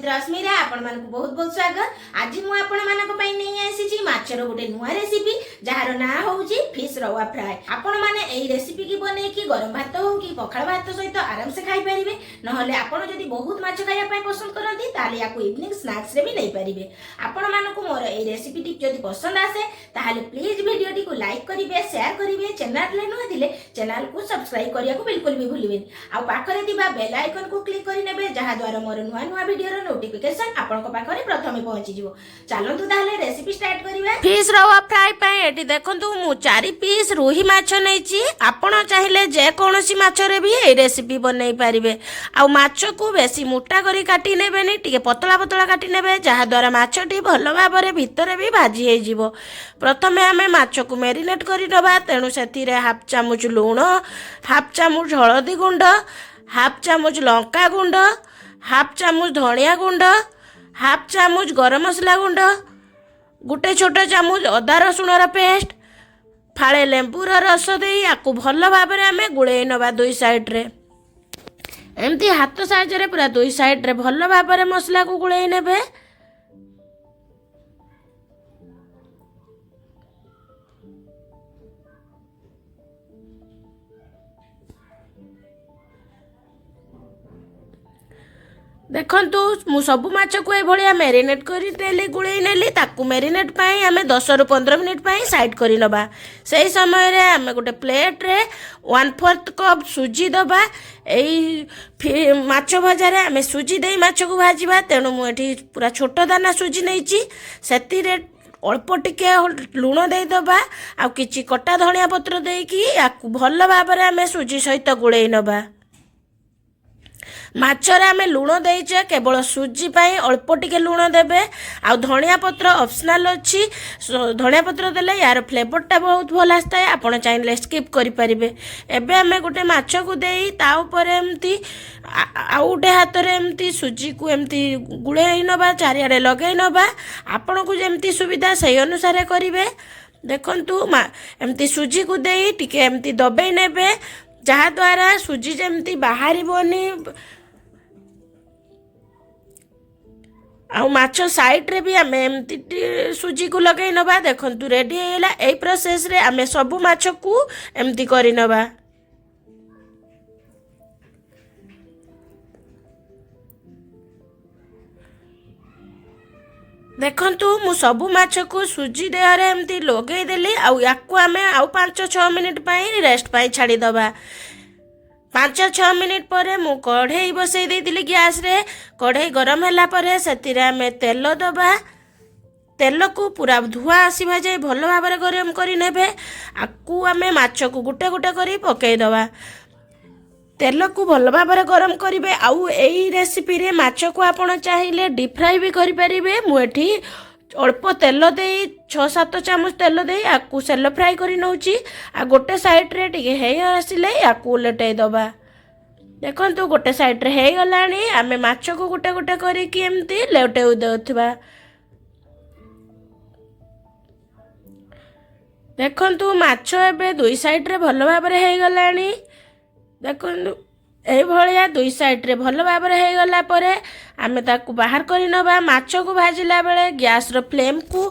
with ରଶ୍ମିରେ ଆପଣମାନଙ୍କୁ ବହୁତ ବହୁତ ସ୍ୱାଗତ। ଆଜି ମୁଁ ଆପଣମାନଙ୍କ ପାଇଁ ନେଇ ଆସିଛି ମାଛର ଗୋଟେ ନୂଆ ରେସିପି, ଯାହାର ନାଁ ହଉଛି ଫିସ୍ ରୱା ଫ୍ରାଏ। ଆପଣମାନେ ଏଇ ରେସିପି କି ବନେଇକି ଗରମ ଭାତ ହଉ କି ପଖାଳ ଭାତ ସହିତ ଆରାମସେ ଖାଇପାରିବେ। ନହେଲେ ଆପଣ ଯଦି ବହୁତ ମାଛ ଖାଇବା ପାଇଁ ପସନ୍ଦ କରନ୍ତି, ତାହେଲେ ୟାକୁ ଇଭିନିଂ ସ୍ନାକ୍ସରେ ବି ନେଇପାରିବେ। ଆପଣମାନଙ୍କୁ ମୋର ଏଇ ରେସିପିଟି ଯଦି ପସନ୍ଦ ଆସେ, ତାହେଲେ ପ୍ଲିଜ୍ ଭିଡ଼ିଓଟିକୁ ଲାଇକ୍ କରିବେ, ସେୟାର କରିବେ। ଚ୍ୟାନେଲରେ ନୂଆ ଥିଲେ ଚ୍ୟାନେଲକୁ ସବସ୍କ୍ରାଇବ କରିବାକୁ ବିଲକୁଲ ବି ଭୁଲିବେନି। ଆଉ ପାଖରେ ଥିବା ବେଲ୍ ଆଇକନକୁ କ୍ଲିକ୍ କରିନେବେ, ଯାହାଦ୍ୱାରା ମୋର ନୂଆ ନୂଆ ଭିଡ଼ିଓର ନୋଟିଫିକେସନ ଆପଣଙ୍କ ପାଖରେ ପ୍ରଥମେ ପହଞ୍ଚିଯିବ। ଚାଲନ୍ତୁ ତାହେଲେ ରେସିପି ଷ୍ଟାର୍ଟ କରିବା। ଫିସ୍ ରୱା ଫ୍ରାଏ ପାଇଁ ଏଠି ଦେଖନ୍ତୁ, ମୁଁ 4 ପିସ୍ ରୋହି ମାଛ ନେଇଛି। ଆପଣ ଚାହିଁଲେ ଯେକୌଣସି ମାଛରେ ବି ଏଇ ରେସିପି ବନେଇ ପାରିବେ। ଆଉ ମାଛକୁ ବେଶୀ ମୋଟା କରି କାଟି ନେବେନି, ଟିକେ ପତଳା ପତଳା କାଟି ନେବେ, ଯାହାଦ୍ୱାରା ମାଛଟି ଭଲ ଭାବରେ ଭିତରେ ବି ଭାଜି ହେଇଯିବ। ପ୍ରଥମେ ଆମେ ମାଛକୁ ମ୍ୟାରିନେଟ୍ କରିନେବା। ତେଣୁ ସେଥିରେ ହାଫ୍ ଚାମଚ ଲୁଣ, ହାଫ୍ ଚାମଚ ହଳଦୀ ଗୁଣ୍ଡ, ହାଫ୍ ଚାମଚ ଲଙ୍କା ଗୁଣ୍ଡ, ହାଫ୍ ଚାମଚ ଧନିଆ ଗୁଣ୍ଡ, ହାଫ୍ ଚାମଚ ଗରମ ମସଲା ଗୁଣ୍ଡ, ଗୋଟେ ଛୋଟ ଚାମଚ ଅଦା ରସୁଣର ପେଷ୍ଟ, ଫାଳେ ଲେମ୍ବୁର ରସ ଦେଇ ଆକୁ ଭଲ ଭାବରେ ଆମେ ଗୋଳେଇ ନେବା। ଦୁଇ ସାଇଡ଼ରେ ଏମିତି ହାତ ସାହାଯ୍ୟରେ ପୁରା ଦୁଇ ସାଇଡ଼ରେ ଭଲ ଭାବରେ ମସଲାକୁ ଗୋଳେଇ ନେବେ। ଦେଖନ୍ତୁ, ମୁଁ ସବୁ ମାଛକୁ ଏଭଳିଆ ମ୍ୟାରିନେଟ୍ କରିଦେଲି, ଗୋଳେଇ ନେଲି। ତାକୁ ମ୍ୟାରିନେଟ୍ ପାଇଁ ଆମେ 10ରୁ 15 ମିନିଟ୍ ପାଇଁ ସାଇଡ଼୍ କରିନେବା। ସେଇ ସମୟରେ ଆମେ ଗୋଟେ ପ୍ଲେଟ୍ରେ 1/4 କପ୍ ସୁଜି ଦେବା। ଏଇ ମାଛ ଭଜାରେ ଆମେ ସୁଜି ଦେଇ ମାଛକୁ ଭାଜିବା। ତେଣୁ ମୁଁ ଏଠି ପୁରା ଛୋଟ ଦାନା ସୁଜି ନେଇଛି। ସେଥିରେ ଅଳ୍ପ ଟିକେ ଲୁଣ ଦେଇଦେବା ଆଉ କିଛି କଟା ଧନିଆ ପତ୍ର ଦେଇକି ୟାକୁ ଭଲ ଭାବରେ ଆମେ ସୁଜି ସହିତ ଗୋଳେଇ ନେବା। ମାଛରେ ଆମେ ଲୁଣ ଦେଇଛେ, କେବଳ ସୁଜି ପାଇଁ ଅଳ୍ପ ଟିକେ ଲୁଣ ଦେବେ। ଆଉ ଧନିଆ ପତ୍ର ଅପସନାଲ୍ ଅଛି। ଧନିଆ ପତ୍ର ଦେଲେ ୟାର ଫ୍ଲେଭରଟା ବହୁତ ଭଲ ଆସିଥାଏ। ଆପଣ ଚାହିଁଲେ ସ୍କିପ୍ କରିପାରିବେ। ଏବେ ଆମେ ଗୋଟେ ମାଛକୁ ଦେଇ ତା ଉପରେ ଏମିତି ଆଉ ଗୋଟେ ହାତରେ ଏମିତି ସୁଜିକୁ ଏମିତି ଗୁଳେଇ ନେବା, ଚାରିଆଡ଼େ ଲଗେଇ ନେବା। ଆପଣଙ୍କୁ ଯେମିତି ସୁବିଧା ସେଇ ଅନୁସାରେ କରିବେ। ଦେଖନ୍ତୁ, ଏମିତି ସୁଜିକୁ ଦେଇ ଟିକେ ଏମିତି ଦବେଇ ନେବେ, ଯାହାଦ୍ୱାରା ସୁଜି ଯେମିତି ବାହାରିବନି। ଆଉ ମାଛ ସାଇଡ଼ରେ ବି ଆମେ ଏମିତି ସୁଜିକୁ ଲଗେଇ ନେବା। ଦେଖନ୍ତୁ, ରେଡ଼ି ହେଇଗଲା। ଏଇ ପ୍ରୋସେସରେ ଆମେ ସବୁ ମାଛକୁ ଏମିତି କରିନେବା। ଦେଖନ୍ତୁ, ମୁଁ ସବୁ ମାଛକୁ ସୁଜି ଦେହରେ ଏମିତି ଲଗେଇଦେଲି। ଆଉ ୟାକୁ ଆମେ ଆଉ 5-6 ମିନିଟ୍ ପାଇଁ ରେଷ୍ଟ ପାଇଁ ଛାଡ଼ିଦେବା। 5-6 ମିନିଟ୍ ପରେ ମୁଁ କଢ଼େଇ ବସେଇ ଦେଇଥିଲି ଗ୍ୟାସ୍ରେ। କଢ଼େଇ ଗରମ ହେଲା ପରେ ସେଥିରେ ଆମେ ତେଲ ଦେବା। ତେଲକୁ ପୁରା ଧୂଆଁ ଆସିବା ଯାଏ ଭଲ ଭାବରେ ଗରମ କରି ନେବେ। ଆକୁ ଆମେ ମାଛକୁ ଗୋଟେ ଗୋଟେ କରି ପକାଇଦେବା। ତେଲକୁ ଭଲ ଭାବରେ ଗରମ କରିବେ। ଆଉ ଏଇ ରେସିପିରେ ମାଛକୁ ଆପଣ ଚାହିଁଲେ ଡିପ୍ ଫ୍ରାଏ ବି କରିପାରିବେ। ମୁଁ ଏଠି ଅଳ୍ପ ତେଲ ଦେଇ, 6-7 ଚାମଚ ତେଲ ଦେଇ ଆକୁ ସେଲୋ ଫ୍ରାଏ କରି ନେଉଛି। ଆଉ ଗୋଟେ ସାଇଡ଼ରେ ଟିକେ ହେଇ ଆସିଲେ ୟାକୁ ଓଲଟେଇ ଦେବା। ଦେଖନ୍ତୁ, ଗୋଟେ ସାଇଡ଼ରେ ହେଇଗଲାଣି। ଆମେ ମାଛକୁ ଗୋଟେ ଗୋଟେ କରିକି ଏମିତି ଲେଉଟେଇ ଦେଉଥିବା। ଦେଖନ୍ତୁ, ମାଛ ଏବେ ଦୁଇ ସାଇଡ଼ରେ ଭଲ ଭାବରେ ହେଇଗଲାଣି। ଦେଖନ୍ତୁ, ଏଇଭଳିଆ ଦୁଇ ସାଇଡ଼ରେ ଭଲ ଭାବରେ ହେଇଗଲା ପରେ ଆମେ ତାକୁ ବାହାର କରି ନେବା। ମାଛକୁ ଭାଜିଲା ବେଳେ ଗ୍ୟାସ୍ର ଫ୍ଲେମ୍କୁ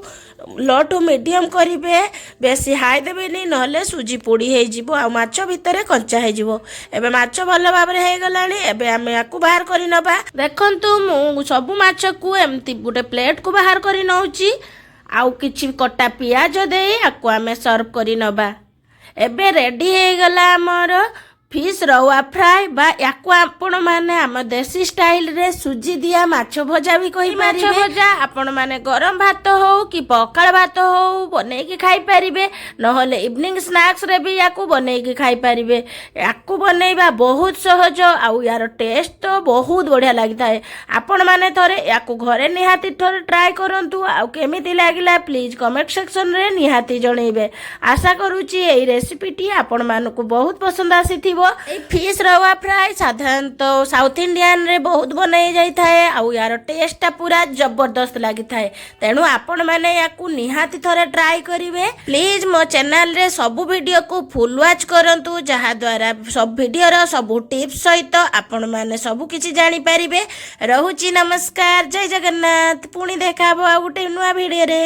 ଲୋ ଟୁ ମିଡ଼ିୟମ୍ କରିବେ, ବେଶୀ ହାଇ ଦେବେନି, ନହେଲେ ସୁଜି ପୋଡ଼ି ହେଇଯିବ ଆଉ ମାଛ ଭିତରେ କଞ୍ଚା ହେଇଯିବ। ଏବେ ମାଛ ଭଲ ଭାବରେ ହେଇଗଲାଣି। ଏବେ ଆମେ ୟାକୁ ବାହାର କରି ନେବା। ଦେଖନ୍ତୁ, ମୁଁ ସବୁ ମାଛକୁ ଏମିତି ଗୋଟେ ପ୍ଲେଟ୍କୁ ବାହାର କରି ନେଉଛି। ଆଉ କିଛି କଟା ପିଆଜ ଦେଇ ଆକୁ ଆମେ ସର୍ଭ କରି ନେବା। ଏବେ ରେଡ଼ି ହେଇଗଲା ଆମର ଫିସ୍ ରୱା ଫ୍ରାଏ, ବା ୟାକୁ ଆପଣମାନେ ଆମ ଦେଶୀ ଷ୍ଟାଇଲରେ ସୁଜି ଦିଆ ମାଛ ଭଜା ବି କହିପାରିବେ। ମାଛ ଭଜା ଆପଣମାନେ ଗରମ ଭାତ ହଉ କି ପଖାଳ ଭାତ ହଉ ବନେଇକି ଖାଇପାରିବେ, ନହେଲେ ଇଭିନିଂ ସ୍ନାକ୍ସରେ ବି ୟାକୁ ବନେଇକି ଖାଇପାରିବେ। ୟାକୁ ବନେଇବା ବହୁତ ସହଜ ଆଉ ୟାର ଟେଷ୍ଟ ତ ବହୁତ ବଢ଼ିଆ ଲାଗିଥାଏ। ଆପଣମାନେ ଥରେ ୟାକୁ ଘରେ ନିହାତି ଥରେ ଟ୍ରାଏ କରନ୍ତୁ। ଆଉ କେମିତି ଲାଗିଲା ପ୍ଲିଜ୍ କମେଣ୍ଟ ସେକ୍ସନରେ ନିହାତି ଜଣେଇବେ। ଆଶା କରୁଛି ଏଇ ରେସିପିଟି ଆପଣମାନଙ୍କୁ ବହୁତ ପସନ୍ଦ ଆସିଥିବ। ଏଇ ଫିସ୍ ରୱା ଫ୍ରାଏ ସାଧାରଣତଃ ସାଉଥ ଇଣ୍ଡିଆନରେ ବହୁତ ବନାଇ ଯାଇଥାଏ, ଆଉ ୟାର ଟେଷ୍ଟଟା ପୁରା ଜବରଦସ୍ତ ଲାଗିଥାଏ। ତେଣୁ ଆପଣମାନେ ୟାକୁ ନିହାତି ଥରେ ଟ୍ରାଏ କରିବେ। ପ୍ଲିଜ୍ ମୋ ଚ୍ୟାନେଲରେ ସବୁ ଭିଡ଼ିଓକୁ ଫୁଲ୍ ୱାଚ୍ କରନ୍ତୁ, ଯାହାଦ୍ୱାରା ସବୁ ଭିଡ଼ିଓର ସବୁ ଟିପ୍ସ ସହିତ ଆପଣମାନେ ସବୁ କିଛି ଜାଣିପାରିବେ। ରହୁଛି, ନମସ୍କାର, ଜୟ ଜଗନ୍ନାଥ। ପୁଣି ଦେଖା ହବ ଆଉ ଗୋଟେ ନୂଆ ଭିଡ଼ିଓରେ।